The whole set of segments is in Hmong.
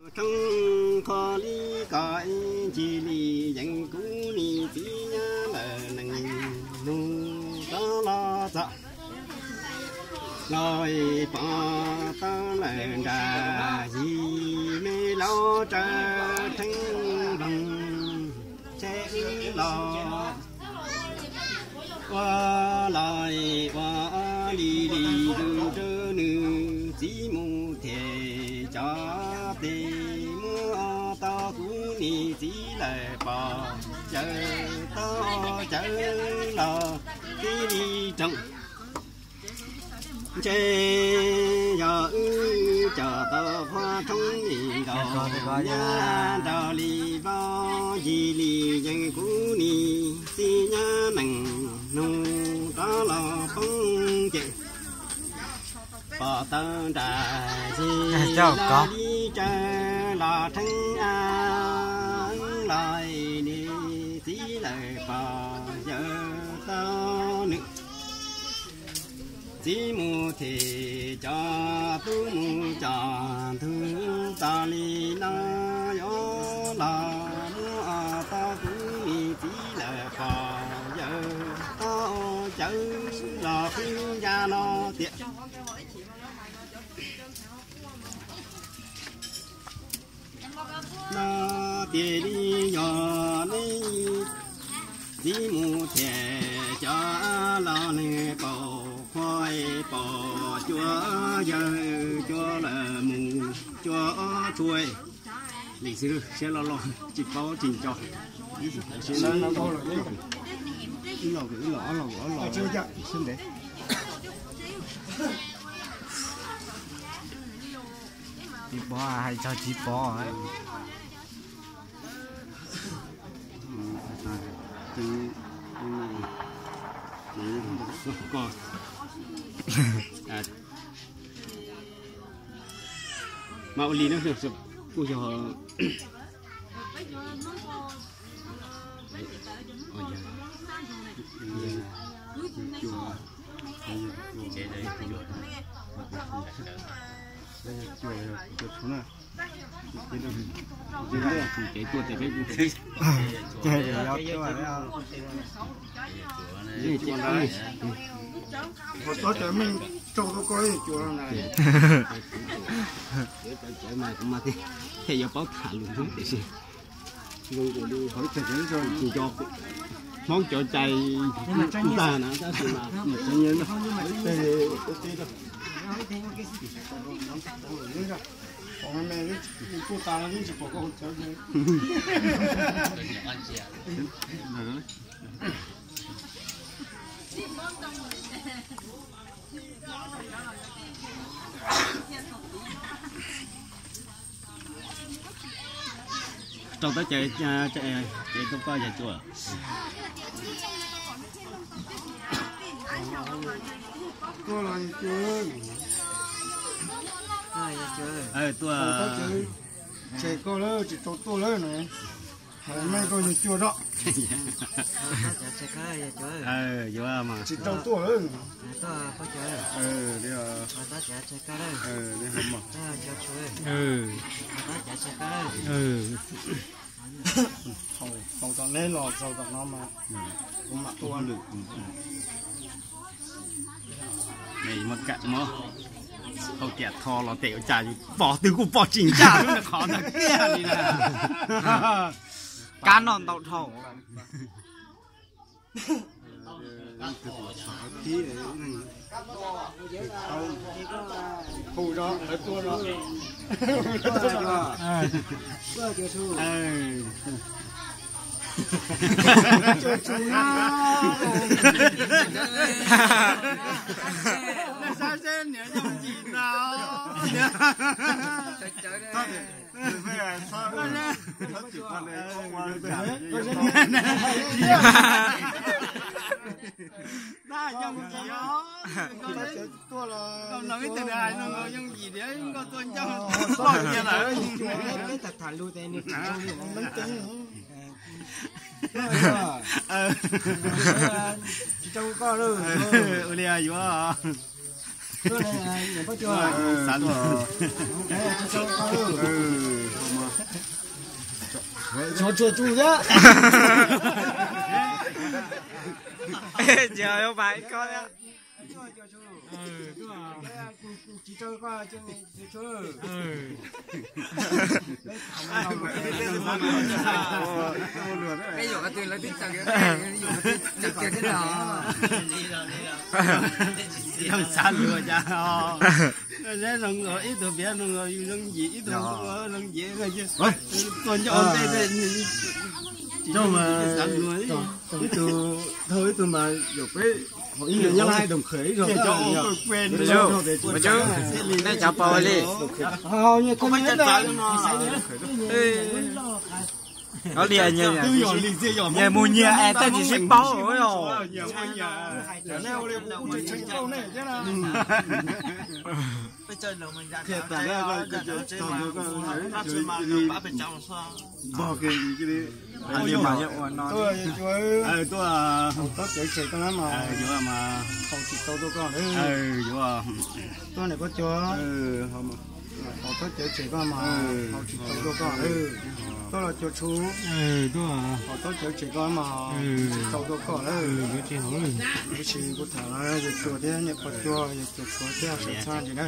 Roob kho li koj ib ncig li yeej kuv niam txiv nyob lawm nees nug rov los txog. Los pom tau lawm nram yim me laus tsaws rheeb nploog, ntshe wb los ua los ua li li yus rau nws txiv mus thiaj cov tes muab tau kuv niam txiv lawm pom yawg tau cawv los tib li rooj. Ntshe yog wb coj tau qhua roob li nkaus nyab nraug li vauv yig li yeej kuv niam txiv nyob nees nug rov los poob ces pom tau nram yig los li tsaws los rheeb a los niam txiv lawm pom yawg tau nws txiv mus thiaj cov tub mus coj ntug txog li no yuav los muab tau kuv niam txiv lawm pom yawg tau cawv los qhib ncaj no tias no tias li yog neb txiv mus thiaj cov los nws pom qhua pom cua yawg cua lawm mus cua tshua li xwb siab loj loj tsis paub tsis nco. Tsis pov hais txog tsis pov. Mas ua li no kuj yog Ces tuaj ces peb kuv ces yog tuaj. Ua txoj cawv meej rau tau koj ib cuav no na. Cawv mas kuv mas thiaj yuav paub tham lus xwb tiam sis zoo nkaus li qhov ib txoj cawv tsis nco, Hmoob cov cai ntag na tab sis mas Rau tab cawv, ces tau koj yog cua. Tuaj los yog cua. Tuaj. Tseg koj lawm tsis tau tuaj lawm no. Hais meej koj yog cua zoj. Yuav mas tsis tau tuaj lawm. Tau tom neb los txog tom no mas kuv mam tua lwm. Hau tias tho los tes ua cas pom twg kuj pom tsis ncaj lub qhov ntawd tiag li na. Kab noj ntau dhau. Hu zog lawv tuaj zog. Sab seb niam yooj yim ntag. Nab yooj yim os. Koj mloog ib tug nws hais zoo nkaus yooj yim tias nkauj tuaj ncauj poj cia lawm. Ua li yuav. Xav luag. Tsov tshuaj tsuj thiab. Ces yuav pais koj thiab. Xav luag cas os. Neb zoo ib tug piav zoo, yus zoo yim ib tug zoo yim, tuaj nco ntej. Ib tug dhau ib tug mas yog peb ib nyuag nyob hais doom khawm ib zaug. Nej cov paub li. Nyias mus nyias es tej tsis sib paub os. Npog kiag li. Tuaj, haus txhawv tshem koj na mas haus tsis tau tuaj koj. Tuaj niam koj cua, haus txhawv tshem koj mas haus tsis tau tuaj koj. Tuaj los cua tshub, haus txhawv tshem koj mas tsis tau tuaj koj lawm. Tab sis kuv tham los yog cua thiab niam koj cua, yog cua tshuav thiab sawv txhab ntsis na.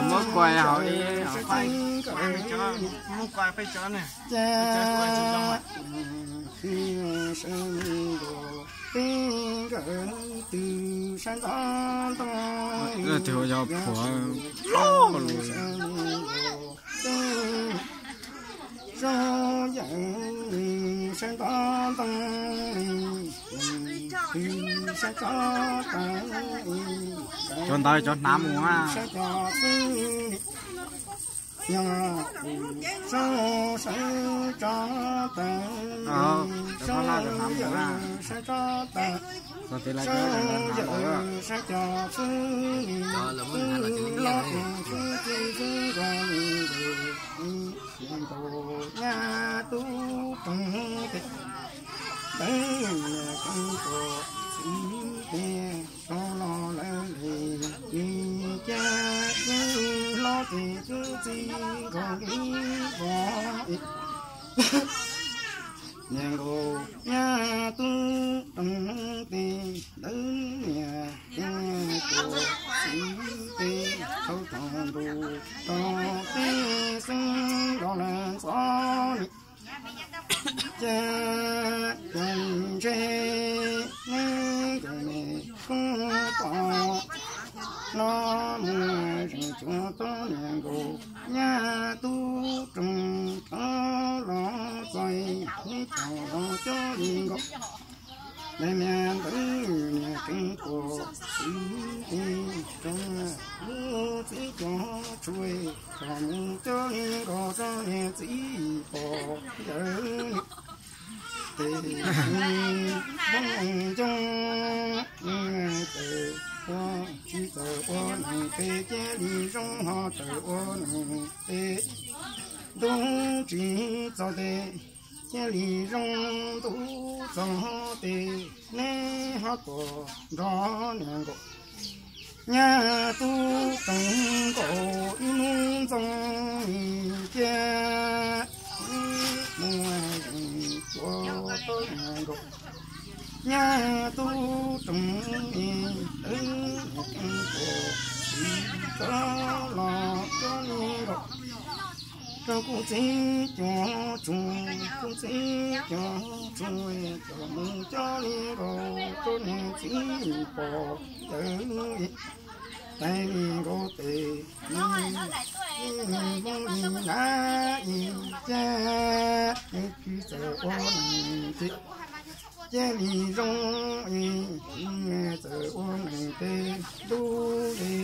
Muab kuai hauv li. Tus yog phuav loj lus. Cov ntawd cov hnav mus na. Niam nkaus nyab tub roog tes, lawv niam tes, kuv txiv tes, thauj tog ntus rau peb xeeb los lawm ntxov ni. Ces yog ntshe neb nkawd niam koob pom no mus zeem cuag tub niam nkaus nyab tub roog rov los txog neb cov los cov li nkaus. Lawv niam ntawd niam keeb puas txiv tes, rau lub txiv cov tshua, rov mus cov li nkaus rau niam txiv pom ntawd. Tes poob ncoo, tawm ua, tsis txawm ua neeg tes, cia li zoo ho tawm ua neeg tes. Ntuj tsis txog tes, cia li zoo, ntuj txog tes, neb ho tuaj nrog niam nkaus nyab tub roog nkaus ib hnub ntxoo li cia. Muaj zeem cuag tub niam nkaus nyab tub roog, lawv niam keeb puas txiv cov los cov li nkaus. Rau kuv txiv cov tshua, kuv txiv cov tshua, cov mus cov li nkaus rau niam txiv pom ntawd. Tes li nkaus tes, Hmoob li na, ib cag, tsis txawm ua neeg tes, cia li zoo, txawm ua neeg tes, ntuj li,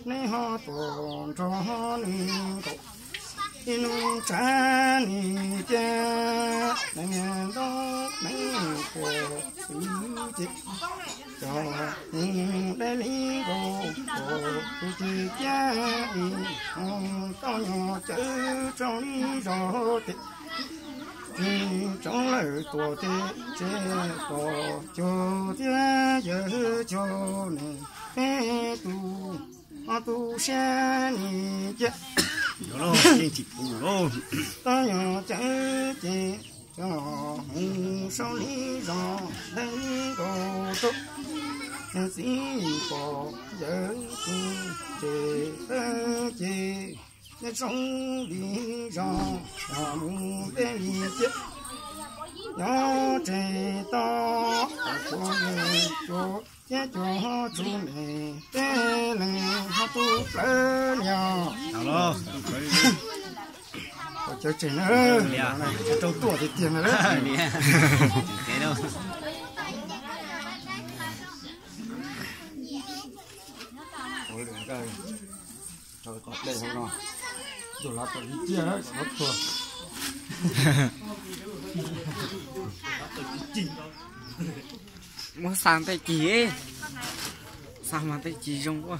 neb ho tuaj nrog neeg nkaus ib hnub tshav li cia. Niam ntau neeg puas txiv ces Cov mus deb li nkaus, tus tsis ciaj, tau nyuag cawv tso li zog ces, tsis tsoov lawm tuam teb tsev pom cuag thiab yawg cuag nws, peb tus ob tub siab nim ciaj. Tau nyuag cawv ces cov mus sau li zog deb li nkaus rau, txiv pom yawg tus ces, ces neb zoo li zog, mus deb li ciaj. Nyob tsev toj, cua, cua thiab cua tsuj, neb peb leeg ho tu plawv li os. Ua cawv tseg na, rau tuaj tiag tiag na. Ua li ntawd, rau qhov dej hauv no, tus lav tawm ib ciaj, lav tuag. Muab xa tej cig, xa mas tej cig zoo ua.